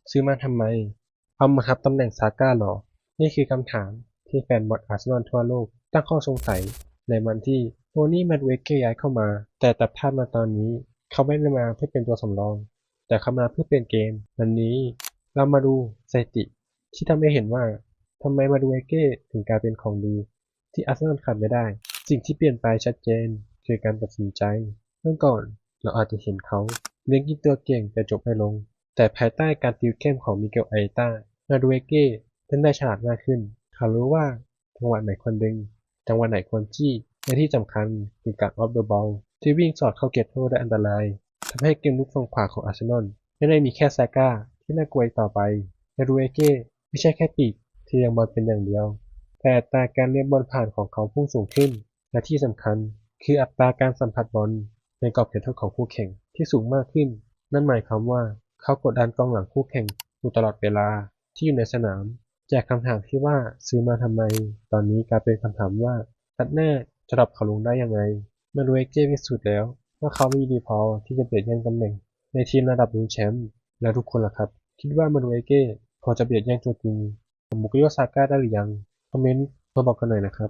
ຊື້ມາທຳໄມ? ເອົາມາຮັບຕຳແໜ່ງຊາກາເຫລາະ? ນີ້ຄືຄຳຖາມທີ່ແຟນບອນອາເຊນອນທົ່ວໂລກຕັ້ງຂໍ້ສົງໄສໃນວັນທີ່ໂທນີ ມາດູເອເກ ຍ້າຍເຂົ້າມາ, ແຕ່ຕັດພາບມາຕອນນີ້, ເຂົາບໍ່ໄດ້ມາເພື່ອເປັນຕົວສຳລອງ, ແຕ່ເຂົາມາເພື່ອປ່ຽນເກມ. ວັນນີ້ເຮົາມາດູສະຖິຕິທີ່ທຳໃຫ້ເຫັນວ່າ ທຳໄມ ມາດູເອເກ ເຖິງກາຍເປັນຂອງດີ ທີ່ອາເຊນອນຂາດບໍ່ໄດ້. ສິ່ງທີ່ປ່ຽນໄປຊັດເຈນຄືການຕັດສິນໃຈ. ເມື່ອກ່ອນເຮົາອາດຈະເຫັນເຂົາເລັ່ງກິນຕົວເກັ່ງແຕ່ຈົບໄດ້ລົງ, ແຕ່ພາຍໃຕ້ການຕິວເຂັ້ມຂອງມິເກວ ອາເອຕາ, ມາດູເອເກ ເລີ່ມໄດ້ສະຫຼາດມາກຂຶ້ນ. ເຂົາຮູ້ວ່າຈັງຫວະໃດຄວນດຶງ, ຈັງຫວະໃດຄວນຈີ້, ແລະທີ່ສຳຄັນຄືການ off the ball ທີ່ວິ່ງສອດເຂົ້າເຂດໂທດໄດ້ອັນຕະລາຍ, ທຳໃຫ້ເກມລຸກຝັ່ງຂວາຂອງອາເຊນອນ ໄດ້ມີແຄ່ຊາກາທີ່ໜ້າກົວອີກຕໍ່ໄປ. ມາດູເອເກ ບໍ່ໃຊ່ແຄ່ປີກທີ່ລ້ຽງບອນເປັນຢ່າງດຽວ, ແຕ່ອັດຕາການລ້ຽງບອນຜ່ານຂອງເຂົາພຸ່ງສູງຂຶ້ນ ແລະທີ່ສຳຄັນຄືອັດຕາການສຳຜັດບອນໃນກອບເຂດໂທດຂອງຄູ່ແຂ່ງທີ່ສູງມາກຂຶ້ນ. ນັ້ນໝາຍຄວາມວ່າເຂົາກົດດັນກອງຫຼັງຄູ່ແຂ່ງຢູ່ຕະຫຼອດເວລາທີ່ຢູ່ໃນສະໜາມ. ຈາກຄຳຖາມທີ່ວ່າຊື້ມາທຳໄມ, ຕອນນີ້ກາຍເປັນຄຳຖາມວ່າ ນັດໜ້າຈະດຣອບເຂົາລົງໄດ້ຍັງໄງ? ມາດູເອເກ ພິສູດແລ້ວວ່າເຂົາມີດີພໍທີ່ຈະບຽດແຍ່ງຕຳແໜ່ງໃນທີມລະດັບລຸ້ນແຊ້ມ. ແລ້ວທຸກຄົນລະຄັບ? ຄິດວ່າມາດູເອເກ ພໍຈະບຽດແຍ່ງຕົວຈິງຂອງບຸກໂກໂຍ ຊາກາ ໄດ້ຫຼືຍັງ? ຄອມເມັນມາບອກກັນໜ່ອຍນະຄັບ.